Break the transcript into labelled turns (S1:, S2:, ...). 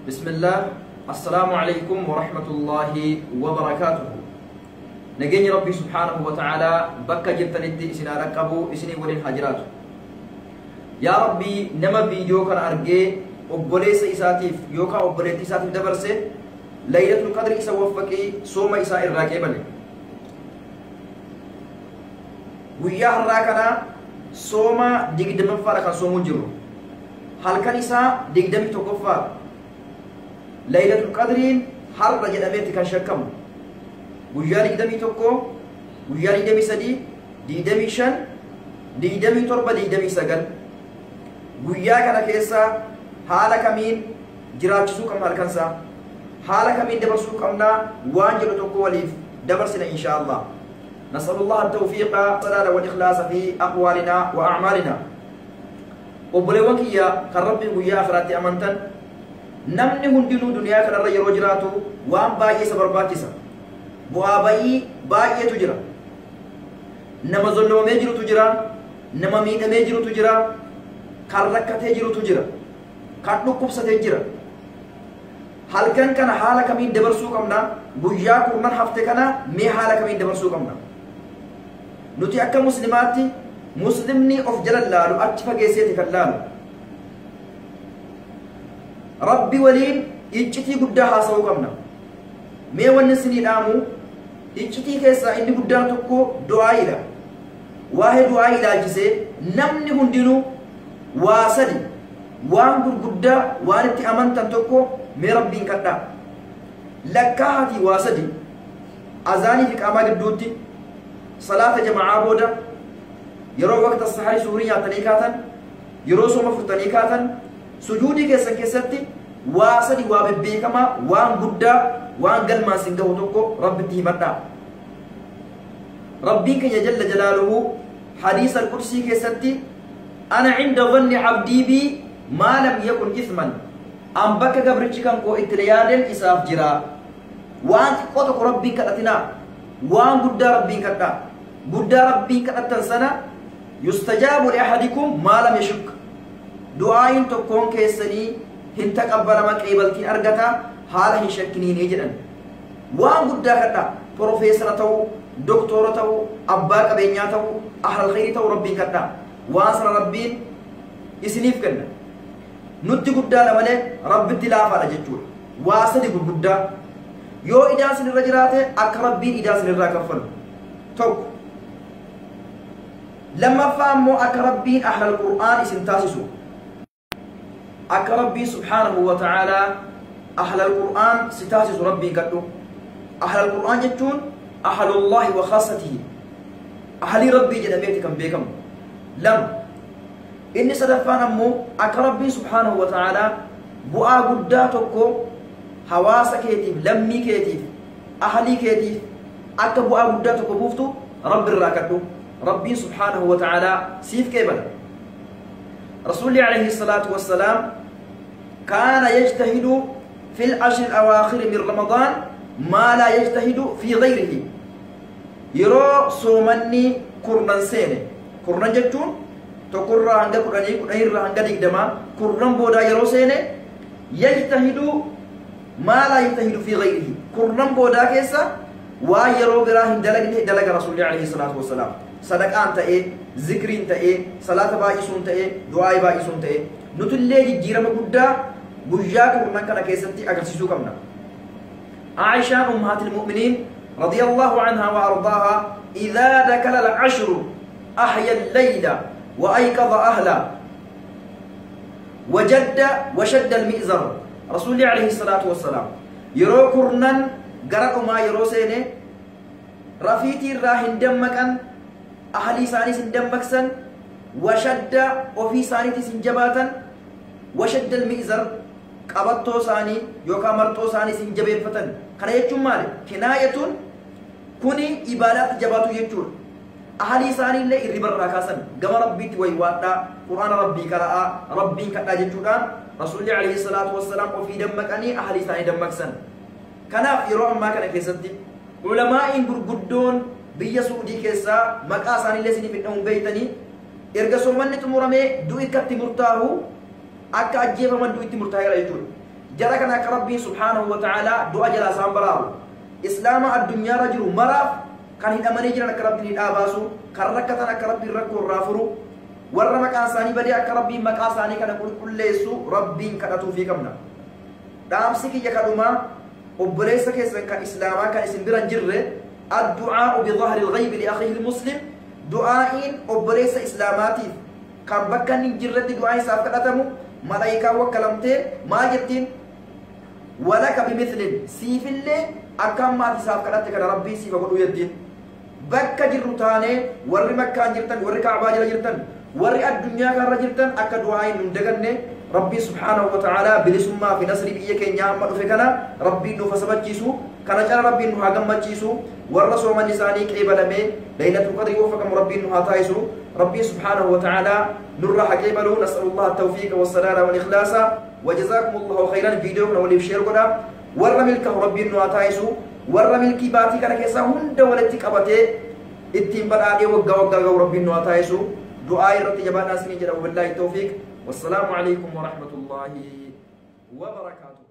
S1: بسم الله. السلام عليكم ورحمة الله وبركاته. نجيني ربي سبحانه وتعالى بكا جبتني إسنا ركبو إسني ولين حجرات. يا ربي نما فيديو كان أرجع أبوليس إساتيف يوكا أبوليس إساتيف دبرسه ليلة القدر إسا وفقي سوما إسا الراكبة. Guyyaa har'aa kana sooma 20ffaadha kan soomuu jiru. Halkan isaa 21ffaa Laylatul Qadriin har'a jedhameeti kan shakkamu. Guyyaa 21, guyyaa 23, 25, 27, 29 guyyaa kana keessa haala kamiin jiraachisuu qabna halkan isaa, haala kamiin dabarsuu qabna waan jedhu tokko waliif dabarsina insha Allah. نسأل الله التوفيق والسداد والإخلاص في أقوالنا وأعمالنا. وبلوان كيا كربي ويا آخرتي أمانتن نمني هندلو دنيا كنا رأي رجراتو وام باي سبر باكيسا بوابي باي تجرا نما ظلم مجرو تجرا نما مين مجرو تجرا كركة تجرو تجرا كاتنو كبسة تجرا هل كان كان حالك مين دبر سوقنا بويا كورمان هفته كنا مي حالك مين دبر سوقنا Nuti akka muslimaatti muslimni of jala laalu achi fageesseeti kan laalu. Rabbi waliin iccitii guddaa haasa'uu qabna. Mee wanni isinii dhaamu iccitii keessaa inni guddaan tokko du'aayiidha. Waa'ee du'aayii ilaalchisee namni hundinuu waa sadi waan gurguddaa waan itti amantan tokko mee rabbiin kadhaa. Lakkaa'aatii waa sadi azaanii fi qaamaa gidduutti صلاة جماعة بودا يرو وقت السحر سوريا تنيكاتن يرو سوما فرتنيكاتن سجودي كيسن كيستي واسدي واببيكما وان غدا وان قلما سنغو توكو ربي تيمتا ربي كي جل جلاله حديث القدسي كيستي أنا عند ظن عبدي بي ما لم يكن إثما أم بك قبرتش كان كو إتريادن إساف جرا وان تقوتك ربي كتتنا وان غدا ربي كتا غدا ربي كتتن سنة يستجاب لأحدكم ما لم يشك دعاء تكون كيسني هنتقبل ما قيبلتين أرغتا حاله شكنين يجدن وان غدا كتا بروفيسور تو دكتور تو أبا قبينيا تو أهل الخير تو ربي كتا وان سن ربي إسنيف كنا نتي غدا لمله ربي تلافا لجچور واسدي غدا yoo idaan sin irra jiraate akka rabbiin idaa sin irraa kaffalu tokko lammaffaa immoo akka rabbiin ahlal qur'aan isin taasisu akka rabbiin subhaanahu wa ta'aalaa ahlal qur'aan si taasisu rabbiin kadhu. Ahlal qur'aan jechuun ahlullahi wa khaasatihi ahlii rabbii jedhameeti kan beekamu. Lama inni sadaffaan ammoo akka rabbiin subhaanahu wa ta'aalaa bu'aa guddaa tokko hawaasa keetiif lammii keetiif ahlii keetiif akka bu'aa guddaa tokko buuftu rabbi irraa kadhu. Rabbiin subhaanahu wa ta'aalaa siif qeebala. Rasuulli alayhi salaatu wassalaam kaana yajtahidu fi al-ashr al-awaakhir min Ramadaan maa laa yajtahidu fi ghayrihi. Yeroo soomanni kurnan seene, kurnan jechuun tokkorraa hanga 10, 10irraa hanga 20, kurnan boodaa yeroo seene yajtahidu ما لا يجتهد في غيره كرنم بودا كيسا ويرو برا هندلق دلق رسول الله عليه الصلاة والسلام. صدق أنت إيه ذكر أنت إيه صلاة بايسون إيه دعاء بايسون إيه نتلي جيرم قدا بوجا كرنم كان كيستي أكرسيسو كمنا. عائشة أمهات المؤمنين رضي الله عنها وأرضاها إذا دخل العشر أحيا الليل وأيقظ أهله وجد وشد المئزر. رسول الله عليه الصلاة والسلام يرو كرنان غرق ما يرو سينه رفيتي راهن دمكن أهلي ساني سندمكسن وشد وفي ساني سنجباتن وشد المئزر قبطو ساني يوكا مرتو ساني سنجبفتن. كان يجون مالي كناية كوني إبادات جباتو يجون أهلي ساني اللي الربر راكاسن قم ربي تويواتا قرآن ربي كراء ربي كتا جتودان رسول الله عليه الصلاة والسلام وفي دمك أني أهلي ثاني دمك سن كان في روح ما كان كيستي علماء غرغدون بيا سعودي كيسا مقا ثاني لسني في النوم بيتني erga soomanni xumuramee du'i akkatti murtaa'u akka ajjeefaman du'itti murtaa'eera jechuudha. Jara kana akka Rabbiin subhaanahu wa ta'aalaa du'a jalaa isaan baraaru. Islaama addunyaarra jiru maraaf kan hidhamanii jiran akka Rabbiin hidhaa baasu, kan rakkatan akka Rabbiin rakkoo irraa furu, warra maqaan isaanii badee akka Rabbiin maqaa isaanii kana qulqulleessu Rabbiin kadhatuufii qabna. Dhaamsi kiyya kadhumaa obboleessa keessan kan Islaamaa kan isin bira hin jirre, addu'aa'u bi dhahri al-ghaybi li akhiihi al-muslim, du'aa'iin obboleessa Islaamaatiif kan bakka inni hin jirretti du'aa isaaf kadhatamu malaayikaan wakkalamtee maal jettiin? Walaka bimithlin, siifillee akka amma ati isaaf kadhatte kana Rabbiin siifa godhuu jettiin. Bakka jirru taanee warri Makkaan jirtan, warri Ka'baa jala jirtan, warri addunyaa kanarra jirtan akka du'aa'iin nun daganne. Rabbiin subhaanahu wa ta'aalaa bilisummaa fi nasrii biyya keenyaa amma dhufe kana Rabbiin nuuf sabachiisu, kana cala Rabbiin nu haa gammachiisu, warra soomanni isaanii qeebalamee Laylatul Qadrii waffaqamu Rabbiin nu haa taasisu. Rabbiin subhaanahu wa ta'aalaa nurra haa qeebalu. Nas'alullah at-tawfiiqa was-salaala wal-ikhlaasa wa jazaakumullahu khayran. Viidiyoo kana waliif share godha. Warra milkaa'u Rabbiin nu haa taasisu. Warra milkii baatii kana keessaa hunda walitti qabatee ittiin badhaadhee waggaa waggaa ga'u Rabbiin nu haa taasisu. Du'aa irratti jabaadhaa isinii jedha. Wabillaahi tawfiiq. Wassalaamu alaikum warahmatullaahi wabarakaatuh.